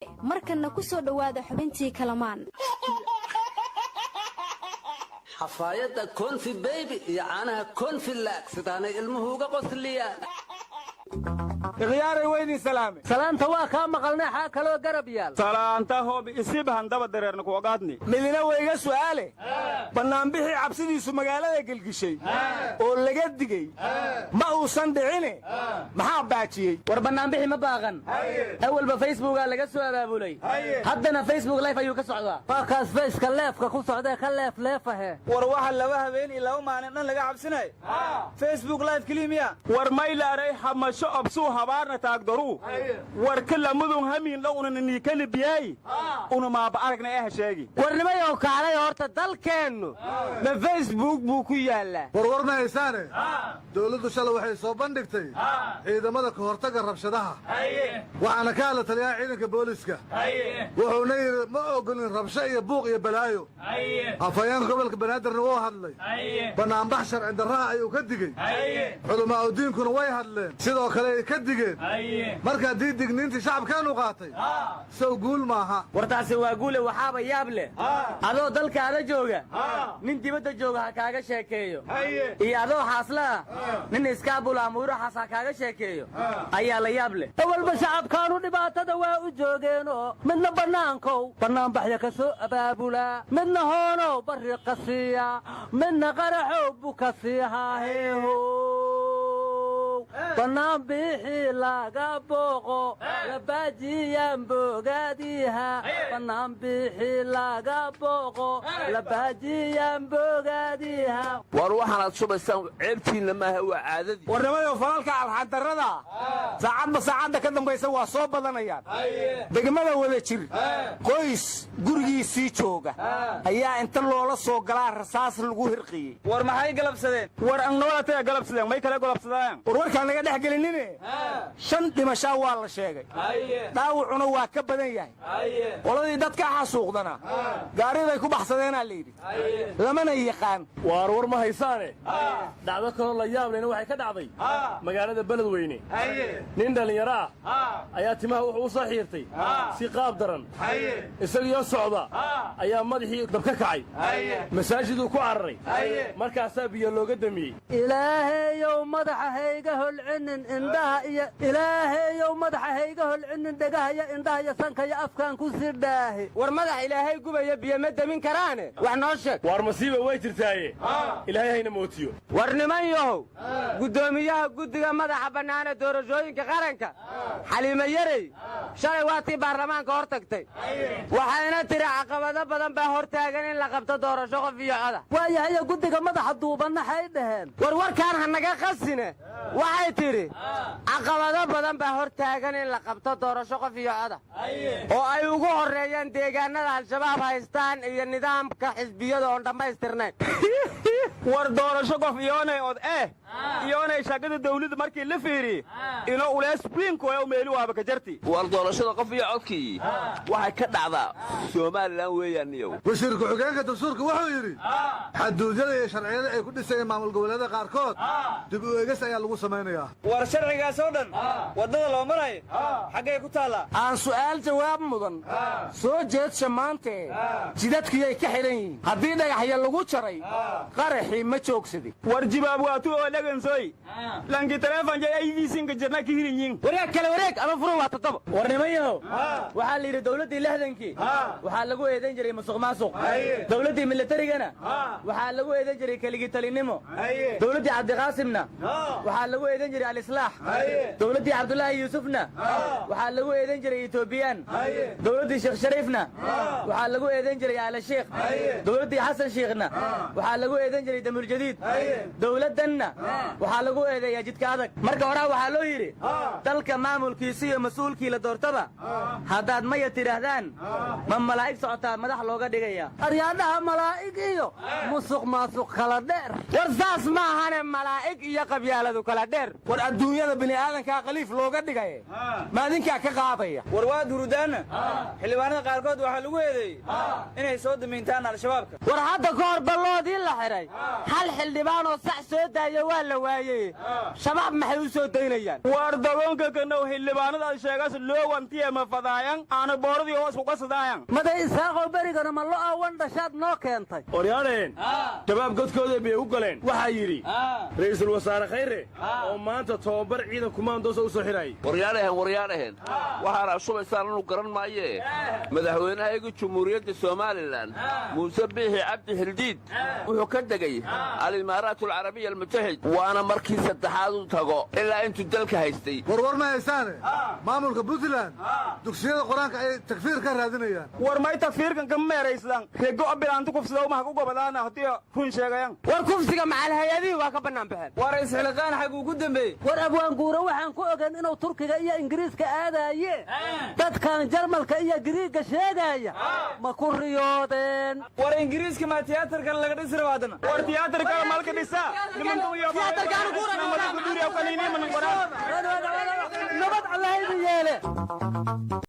Markanna ku soo dhowaada xubintii Kalamaan. Xafaayadda Konfi Baby iyo caanaha Konfilag sidaanay ilmuhu uga qosliyaan. Ikhyaaray, weydin salaame. Salaanta waa kaa maqalnay, xaa kaloo garab yaal? Salaanta hoobi isibahan daba dareerna ku ogaadni. Midina wayga su'aale: bannaanbixii cabsidiisu magaalada gelgishay oo laga digey ma uusan dhicine, maxaa baajiyey? War bannaanbixi ma baaqan. Awalba Facebookaa laga soo abaabulay, haddana Facebook Live ayuu ka socdaa. Waa kaas fayska leefka ku socdee ka leefleefahe. War waxa 2 habeen iyo 2 maalin dhan laga cabsinayo Facebook Live keliya miya? War maylaaray hamasho obsuu habaarna taagdaruu warka lamadun hamiin dhow unana niikalibiyaay una maaba aragna eh sheegi. Warnimayow, kaalay horta, dalkeennu ma Facebook buu ku yaallaa? Warwar ma haysaane, dawladdu shalay waxay soo bandhigtay ciidamada ka hortagga rabshadaha, waxaana ka hadla taliyaha ciidanka booliska. Wuxuuna yidhi: "Ma ogolin rabsho iyo buuq iyo balaayo." Afhayeenka gobolka Banaadirna wuu hadlay, bannaanbax sharci darraha ayuu ka digey. Culammaa'udiinkuna way hadleen, sidoo kale ay ka digeen. Marka haddii digniintii shacabkeennu qaatay, sow guul maaha? War taasi waa guule. Waxaaba yaab leh, adoo dalkaada jooga nin dibadda jooga ha kaaga sheekeeyo, iyo adoo xaasla ah nin iskaabula amuuraxaas ha kaaga sheekeeyo ayaa la yaab leh. Awalba shacabkaanu dhibaatada waa u joogeenoo, midna bannaankow bannaanbaxya ka soo abaabulaa, midna hoonow barriqa siiya, midna qaraxow buka siihaa. Heehow, bannaan bixii laga booqo labaajiyaan bogaadiiha, bannaan bixii laga booqo labaajiyaan bogaadiiha. War waxaanaad shubaysaan ceebtiinna maaha, waa caadadii. Warnimayo, falalka alxandarrada saacadba saacadda ka dambaysa waa soo badanayaan. Degmada Wada Jir, qoys gurigiisii jooga ayaa inta loola soo galaa rasaas lagu hirqiyey. War maxay galabsadeen? War angnolataya galabsadeen, may kale galabsadeen? War warkaan naga dhex gelinine, shan dhimashaa waa la sheegay, dhaawacuna waa ka badan yahay. Qoladii dadka xasuuqdana gaariday ku baxsadeenaa la yidhi, lamana yaqaan. Waar war ma haysaane, dhacdo kaloo la yaab lehna waxay ka dhacday magaalada Beledweyne. Nin dhallinyaro ah ayaa timaha wuxuu u soo xiirtay si qaab daran. Isagiyoo socda ayaa madaxii dab ka kacay, masaajiduu ku cararay, markaasaa biyo looga damiyey. Ilaahayow, madaxa hayga holcinin, indhaha iyo Ilaahayow, madaxa hayga holcinin, dhegahaya, indhaha iyo sanka iyo afkaan ku sii dhaahi. War madax Ilaahay gubaya biyo ma demin karaane, wax noo sheeg. Waar masiiba way jirtaaye, Ilaahay hayna mootiyo. War niman yahow, guddoomiyaha guddiga madaxa bannaane doorashooyinka qaranka, Xaliimo Yarey, shalay waa tii baarlamaanka hor tagtay, waxayna tidhi caqabado badan baa hor taagan in la qabto doorasho qof iyo coda. Waayahayo, guddiga madaxa duubanna xay dhaheen? War warkaan ha naga qasine, waxay tidhi caqabado badan baa hor taagan in la qabto doorasho qof iyo coda, oo ay ugu horreeyaan deegaanada Al-Shabaab haystaan iyo nidaamka xisbiyada oon dhammaystirnayn. War doorasho qof iyoonay od eh iyoonay shaqada dawladda markii la fiiri ino ulees wiinkooya meeli waaba ka jarti. War doorashada qof iyo codkii waxay ka dhacdaa Somaliland weeyaan niyow. Wasiir ku-xigeenka dastuurka wuxuu yidhi xaduudyada iyo sharciyada ay ku dhisayeen maamul goboleedyada qaarkood dib u eegis ayaa lagu samaynayaa. War sharcigaas oo dhan waddada loo marayo xaggay ku taallaa? Aan su'aal jawaab mudan soo jeedsha maantee, jidadkiyay ka xidhan yihiin haddii dhagaxya lagu jaray, qaraxii ma joogsadin? War jibaab waatu oo dhagansoy lanki taleefon jay aydiisinka jirna ka hirinyin. Wareeg kale wareeg ama furu waa toddoba. War niman yahow, waxaa la yidhi dowladdii 60-kii waxaa lagu eedayn jiray musuq maasuq, dowladdii milatarigana waxaa lagu eedayn jiray keligii talinimo, dowladdii Cabdiqaasimna waxaa lagu eedayn jiray Alislaax, dowladdii Cabdulaahi Yuusufna waxaa lagu eedayn jiray Etoobiyaan, dowladdii Sheekh Shariifna waxaa lagu eedayn jiray Aala Sheekh, dowladdii Xasan Shiikhna waxaa lagu eedayn jiray Damuuljadiid, dowladdanna waxaa lagu eedeeyaa jidka adag. Marka horaa waxaa loo yidhi dalka maamulkiisa iyo mas-uulkii la doortaba haddaad maya tidhaahdaan, ma malaa'ig socotaa madax looga dhigaya? Aryaadhaha, malaa'ig iyo musuq maasuq kala dheer. War saas maahane, malaa'ig iyo qabyaaladu kala dheer. War adduunyada bini'aadankaa khaliif looga dhigay, maadinkaa ka qaadaya? War waad hurudaanna, xildhibaanada qaarkood waxaa lagu eedeeyey inay soo damiintaan Al-Shabaabka. War hadda ka hor balloodii la xidhay hal xildhibaan oo sax soo daaya waa Waa la waayey. Shabaab maxay u soo daynayaan? Waar dagoonka kanow xildhibaanada sheegas loowantiye ma fadaayan aana booradii hoos ku qasadaayan. Maday Isaaqow, berigana ma lo awan dhashaad noo keentay? Oryaaleen, shabaab godkooda bay u galeen, waxaa yidhi ra'iisul wasaare Khayre oo maanta tobabar ciidan kumaandoosa u soo xidhaayay. Waryaadhahen, waryaadhahen, waxaana shubaysaan anu garan maayee, madaxweynahayga Jumhuuriyadda Somalilan Muuse Biixi Cabdi Xildiid wuxuu ka degey Alimaaraat Alcarabiya Almutaxid, waana markii saddexaad u tago ilaa intuu dalka haystay. Warwar ma haysaane, maamulka Puntland dugsiyada Qur-aanka ayay takfiir ka raadinayaan. War may takfiirkan ka meeraysadaan? Rego bilaantu kufsada maha ku gobadaana haddii run sheegayan. War kufsiga macal hay-adihii waa ka bannaan baxeen. War isxilqaan xag ugu dambeeyey. War Abwaanguura waxaan ku ogaan inuu Turkiga iyo Ingiriiska aadaaye, dadkan Jarmalka iyo Giriigga sheegaaya ma ku riyoodeen? War Ingiriiska maa tiyaatar kale laga dhisi raba haddana? War tiyaatar kale malka dhisa. Nabad Allahaydi yeele.